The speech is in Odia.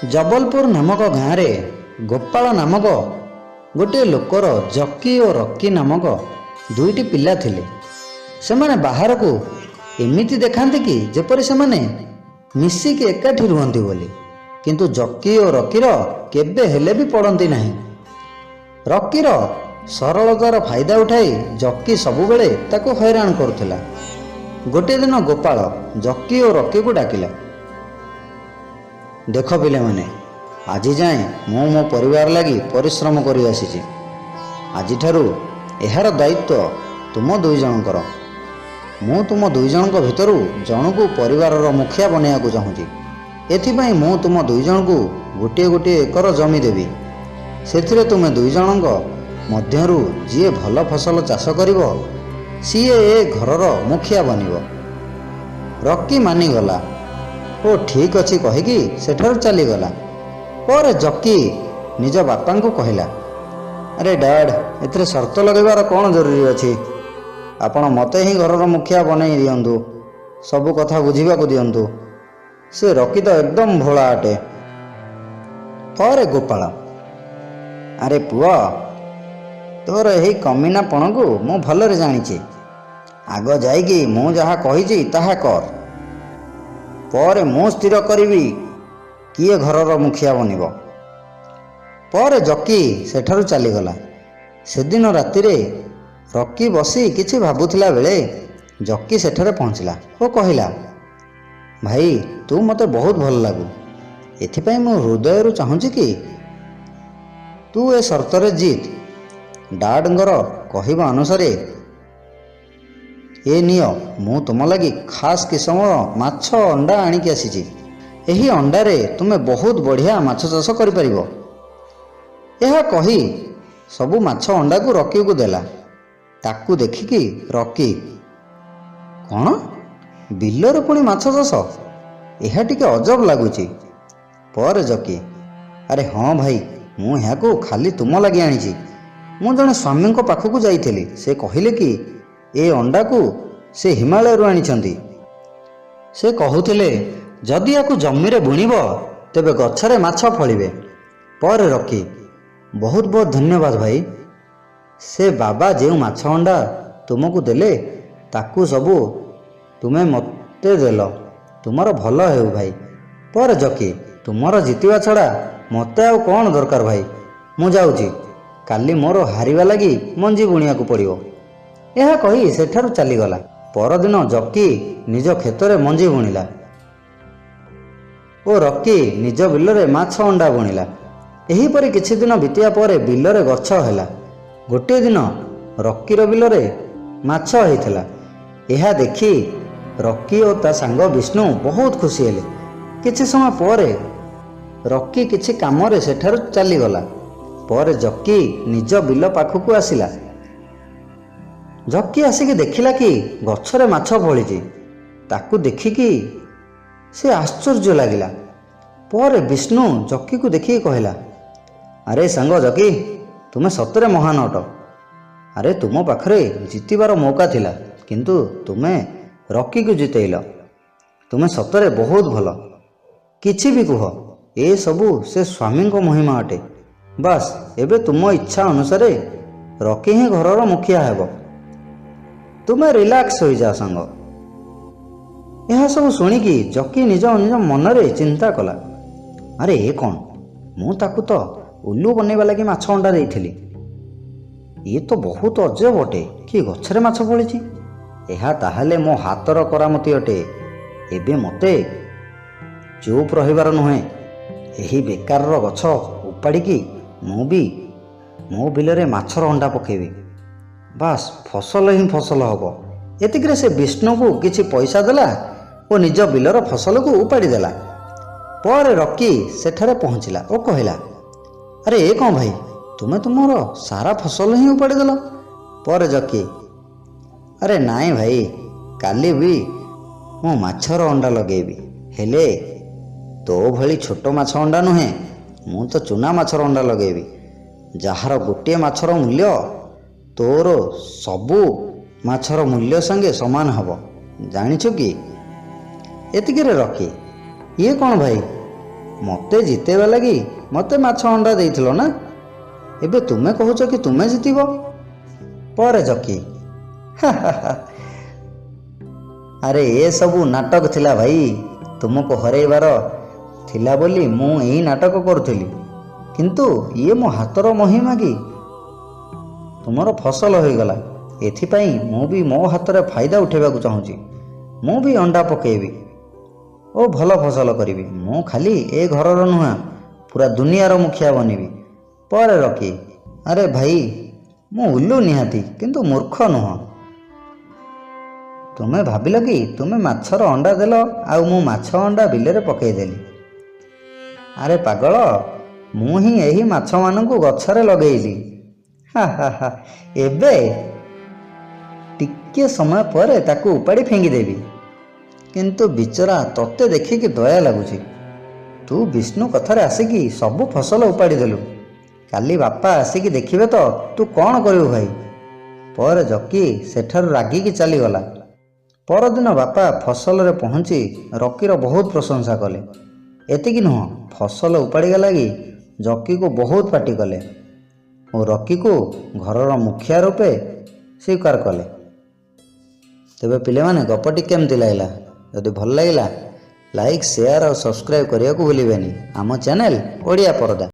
ଜବଲପୁର ନାମକ ଗାଁରେ ଗୋପାଳ ନାମକ ଗୋଟିଏ ଲୋକର ଜକି ଓ ରକି ନାମକ ଦୁଇଟି ପିଲା ଥିଲେ। ସେମାନେ ବାହାରକୁ ଏମିତି ଦେଖାନ୍ତି କି ଯେପରି ସେମାନେ ମିଶିକି ଏକାଠି ରୁହନ୍ତି ବୋଲି, କିନ୍ତୁ ଜକି ଓ ରକିର କେବେ ହେଲେ ବି ପଡ଼ନ୍ତି ନାହିଁ। ରକିର ସରଳତାର ଫାଇଦା ଉଠାଇ ଜକି ସବୁବେଳେ ତାକୁ ହଇରାଣ କରୁଥିଲା। ଗୋଟିଏ ଦିନ ଗୋପାଳ ଜକି ଓ ରକିକୁ ଡାକିଲା। ଦେଖ ପିଲାମାନେ, ଆଜି ଯାଏଁ ମୁଁ ମୋ ପରିବାର ଲାଗି ପରିଶ୍ରମ କରି ଆସିଛି। ଆଜିଠାରୁ ଏହାର ଦାୟିତ୍ୱ ତୁମ ଦୁଇ ଜଣଙ୍କର। ମୁଁ ତୁମ ଦୁଇ ଜଣଙ୍କ ଭିତରୁ ଜଣକୁ ପରିବାରର ମୁଖିଆ ବନେଇବାକୁ ଚାହୁଁଛି। ଏଥିପାଇଁ ମୁଁ ତୁମ ଦୁଇ ଜଣଙ୍କୁ ଗୋଟିଏ ଗୋଟିଏ ଏକର ଜମି ଦେବି। ସେଥିରେ ତୁମେ ଦୁଇ ଜଣଙ୍କ ମଧ୍ୟରୁ ଯିଏ ଭଲ ଫସଲ ଚାଷ କରିବ, ସିଏ ଏ ଘରର ମୁଖିଆ ବନିବ। ରକି ମାନିଗଲା ଓ ଠିକ୍ ଅଛି କହିକି ସେଠାରୁ ଚାଲିଗଲା। ପରେ ଜକି ନିଜ ବାପାଙ୍କୁ କହିଲା, ଆରେ ଡାଡ୍, ଏଥିରେ ସର୍ତ୍ତ ଲଗାଇବାର କ'ଣ ଜରୁରୀ ଅଛି? ଆପଣ ମୋତେ ହିଁ ଘରର ମୁଖିଆ ବନେଇ ଦିଅନ୍ତୁ। ସବୁ କଥା ବୁଝିବାକୁ ଦିଅନ୍ତୁ। ସେ ରକି ତ ଏକଦମ ଭୋଳା ଅଟେ। ପରେ ଗୋପାଳ, ଆରେ ପୁଅ, ତୋର ଏହି କମିନାପଣକୁ ମୁଁ ଭଲରେ ଜାଣିଛି। ଆଗ ଯାଇକି ମୁଁ ଯାହା କହିଛି ତାହା କର। ପରେ ମୁଁ ସ୍ଥିର କରିବି କିଏ ଘରର ମୁଖିଆ ବନିବ। ପରେ ଜକି ସେଠାରୁ ଚାଲିଗଲା। ସେଦିନ ରାତିରେ ରକି ବସି କିଛି ଭାବୁଥିଲା ବେଳେ ଜକି ସେଠାରେ ପହଞ୍ଚିଲା ଓ କହିଲା, ଭାଇ, ତୁ ମୋତେ ବହୁତ ଭଲ ଲାଗୁ। ଏଥିପାଇଁ ମୁଁ ହୃଦୟରୁ ଚାହୁଁଛି କି ତୁ ଏ ସର୍ତ୍ତରେ ଜିତ୍। ଡାଡଙ୍କର କହିବା ଅନୁସାରେ ଏ ନିଅ, ମୁଁ ତୁମ ଲାଗି ଖାସ୍ କିସମର ମାଛ ଅଣ୍ଡା ଆଣିକି ଆସିଛି। ଏହି ଅଣ୍ଡାରେ ତୁମେ ବହୁତ ବଢ଼ିଆ ମାଛ ଚାଷ କରିପାରିବ। ଏହା କହି ସବୁ ମାଛ ଅଣ୍ଡାକୁ ରକିକୁ ଦେଲା। ତାକୁ ଦେଖିକି ରକି, କ'ଣ, ବିଲରେ ପୁଣି ମାଛ ଚାଷ? ଏହା ଟିକେ ଅଜବ ଲାଗୁଛି। ପରେ ଜକି, ଆରେ ହଁ ଭାଇ, ମୁଁ ଏହାକୁ ଖାଲି ତୁମ ଲାଗି ଆଣିଛି। ମୁଁ ଜଣେ ସ୍ୱାମୀଙ୍କ ପାଖକୁ ଯାଇଥିଲି। ସେ କହିଲେ କି ଏ ଅଣ୍ଡାକୁ ସେ ହିମାଳୟରୁ ଆଣିଛନ୍ତି। ସେ କହୁଥିଲେ, ଯଦି ୟାକୁ ଜମିରେ ବୁଣିବ ତେବେ ଗଛରେ ମାଛ ଫଳିବେ। ପରେ ରକି, ବହୁତ ବହୁତ ଧନ୍ୟବାଦ ଭାଇ। ସେ ବାବା ଯେଉଁ ମାଛ ଅଣ୍ଡା ତୁମକୁ ଦେଲେ, ତାକୁ ସବୁ ତୁମେ ମୋତେ ଦେଲ। ତୁମର ଭଲ ହେଉ ଭାଇ। ପରେ ଜକି, ତୁମର ଜିତିବା ଛଡ଼ା ମୋତେ ଆଉ କ'ଣ ଦରକାର ଭାଇ? ମୁଁ ଯାଉଛି। କାଲି ମୋର ହାରିବା ଲାଗି ମଞ୍ଜି ବୁଣିବାକୁ ପଡ଼ିବ। ଏହା କହି ସେଠାରୁ ଚାଲିଗଲା। ପରଦିନ ଜକି ନିଜ କ୍ଷେତରେ ମଞ୍ଜି ବୁଣିଲା ଓ ରକି ନିଜ ବିଲରେ ମାଛ ଅଣ୍ଡା ବୁଣିଲା। ଏହିପରି କିଛି ଦିନ ବିତିବା ପରେ ବିଲରେ ଗଛ ହେଲା। ଗୋଟିଏ ଦିନ ରକିର ବିଲରେ ମାଛ ହେଇଥିଲା। ଏହା ଦେଖି ରକି ଓ ତା ସାଙ୍ଗ ବିଷ୍ଣୁ ବହୁତ ଖୁସି ହେଲେ। କିଛି ସମୟ ପରେ ରକି କିଛି କାମରେ ସେଠାରୁ ଚାଲିଗଲା। ପରେ ଜକି ନିଜ ବିଲ ପାଖକୁ ଆସିଲା। ଜକି ଆସିକି ଦେଖିଲା କି ଗଛରେ ମାଛ ଫଳିଛି। ତାକୁ ଦେଖିକି ସେ ଆଶ୍ଚର୍ଯ୍ୟ ଲାଗିଲା। ପରେ ବିଷ୍ଣୁ ଜକିକୁ ଦେଖିକି କହିଲା, ଆରେ ସାଙ୍ଗ ଜକି, ତୁମେ ସତରେ ମହାନ ଅଟ। ଆରେ, ତୁମ ପାଖରେ ଜିତିବାର ମୌକା ଥିଲା, କିନ୍ତୁ ତୁମେ ରକିକୁ ଜିତେଇଲ। ତୁମେ ସତରେ ବହୁତ ଭଲ। କିଛି ବି କୁହ, ଏସବୁ ସେ ସ୍ୱାମୀଙ୍କ ମହିମା ଅଟେ। ବାସ୍, ଏବେ ତୁମ ଇଚ୍ଛା ଅନୁସାରେ ରକି ହିଁ ଘରର ମୁଖିଆ ହେବ। ତୁମେ ରିଲାକ୍ସ ହୋଇଯାଅ ସାଙ୍ଗ। ଏହା ସବୁ ଶୁଣିକି ଜକି ନିଜ ନିଜ ମନରେ ଚିନ୍ତା କଲା, ଆରେ ଏ କ'ଣ? ମୁଁ ତାକୁ ତ ଉଲ୍ଲୁ ବନେଇବା ଲାଗି ମାଛ ଅଣ୍ଡା ଦେଇଥିଲି। ଇଏ ତ ବହୁତ ଅଜବ ଅଟେ କି ଗଛରେ ମାଛ ଫଳିଛି। ଏହା ତାହେଲେ ମୋ ହାତର କରାମତି ଅଟେ। ଏବେ ମୋତେ ଚୁପ୍ ରହିବାର ନୁହେଁ। ଏହି ବେକାରର ଗଛ ଉପାଡ଼ିକି ମୁଁ ବି ମୋ ବିଲରେ ମାଛର ଅଣ୍ଡା ପକାଇବି। ବାସ୍, ଫସଲ ହିଁ ଫସଲ ହେବ। ଏତିକିରେ ସେ ବିଷ୍ଣୁକୁ କିଛି ପଇସା ଦେଲା ଓ ନିଜ ବିଲର ଫସଲକୁ ଉପାଡ଼ି ଦେଲା। ପରେ ରକି ସେଠାରେ ପହଞ୍ଚିଲା ଓ କହିଲା, ଆରେ ଏ କ'ଣ ଭାଇ, ତୁମେ ତୁମର ସାରା ଫସଲ ହିଁ ଉପାଡ଼ି ଦେଲ? ପରେ ଜକି, ଆରେ ନାଇଁ ଭାଇ, କାଲି ବି ମୁଁ ମାଛର ଅଣ୍ଡା ଲଗେଇବି। ହେଲେ ତୋ ଭଳି ଛୋଟ ମାଛ ଅଣ୍ଡା ନୁହେଁ। ମୁଁ ତ ଚୁନା ମାଛର ଅଣ୍ଡା ଲଗେଇବି, ଯାହାର ଗୋଟିଏ ମାଛର ମୂଲ୍ୟ ତୋର ସବୁ ମାଛର ମୂଲ୍ୟ ସାଙ୍ଗେ ସମାନ ହେବ, ଜାଣିଛୁ କି? ଏତିକିରେ ରକି, ଇଏ କ'ଣ ଭାଇ, ମୋତେ ମୋତେ ଜିତେଇବା ଲାଗି ମୋତେ ମାଛ ଅଣ୍ଡା ଦେଇଥିଲ ନା? ଏବେ ତୁମେ କହୁଛ କି ତୁମେ ଜିତିବ? ପରେ ଜକି, ଆରେ ଏସବୁ ନାଟକ ଥିଲା ଭାଇ। ତୁମକୁ ହରେଇବାର ଥିଲା ବୋଲି ମୁଁ ଏହି ନାଟକ କରୁଥିଲି, କିନ୍ତୁ ଇଏ ମୋ ହାତର ମହିମା କି ତୁମର ଫସଲ ହୋଇଗଲା। ଏଥିପାଇଁ ମୁଁ ବି ମୋ ହାତରେ ଫାଇଦା ଉଠାଇବାକୁ ଚାହୁଁଛି। ମୁଁ ବି ଅଣ୍ଡା ପକାଇବି ଓ ଭଲ ଫସଲ କରିବି। ମୁଁ ଖାଲି ଏ ଘରର ନୁହେଁ, ପୁରା ଦୁନିଆର ମୁଖିଆ ବନିବି। ପରେ ରକି, ଆରେ ଭାଇ, ମୁଁ ଉଲ୍ଲୁ ନିହାତି, କିନ୍ତୁ ମୂର୍ଖ ନୁହଁ। ତୁମେ ଭାବିଲ କି ତୁମେ ମାଛର ଅଣ୍ଡା ଦେଲ ଆଉ ମୁଁ ମାଛ ଅଣ୍ଡା ବିଲରେ ପକାଇଦେଲି? ଆରେ ପାଗଳ, ମୁଁ ହିଁ ଏହି ମାଛମାନଙ୍କୁ ଗଛରେ ଲଗେଇଲି। ହା ହା ହା। ଏବେ ଟିକିଏ ସମୟ ପରେ ତାକୁ ଉପାଡ଼ି ଫିଙ୍ଗିଦେବି। କିନ୍ତୁ ବିଚରା ତୋତେ ଦେଖିକି ଦୟା ଲାଗୁଛି। ତୁ ବିଷ୍ଣୁ କଥାରେ ଆସିକି ସବୁ ଫସଲ ଉପାଡ଼ି ଦେଲୁ। କାଲି ବାପା ଆସିକି ଦେଖିବେ ତ ତୁ କ'ଣ କରିବୁ ଭାଇ? ପରେ ଜକି ସେଠାରୁ ରାଗିକି ଚାଲିଗଲା। ପରଦିନ ବାପା ଫସଲରେ ପହଞ୍ଚି ରକିର ବହୁତ ପ୍ରଶଂସା କଲେ। ଏତିକି ନୁହଁ, ଫସଲ ଉପାଡ଼ିବା ଲାଗି ଜକିକୁ ବହୁତ ପାଟି କଲେ ଓ ରକିକୁ ଘରର ମୁଖିଆ ରୂପେ ସ୍ୱୀକାର କଲେ। ତେବେ ପିଲାମାନେ, ଗପଟି କେମିତି ଲାଗିଲା? ଯଦି ଭଲ ଲାଗିଲା, ଲାଇକ୍, ସେୟାର ଆଉ ସବସ୍କ୍ରାଇବ୍ କରିବାକୁ ଭୁଲିବେନି ଆମ ଚ୍ୟାନେଲ୍ ଓଡ଼ିଆ ପରଦା।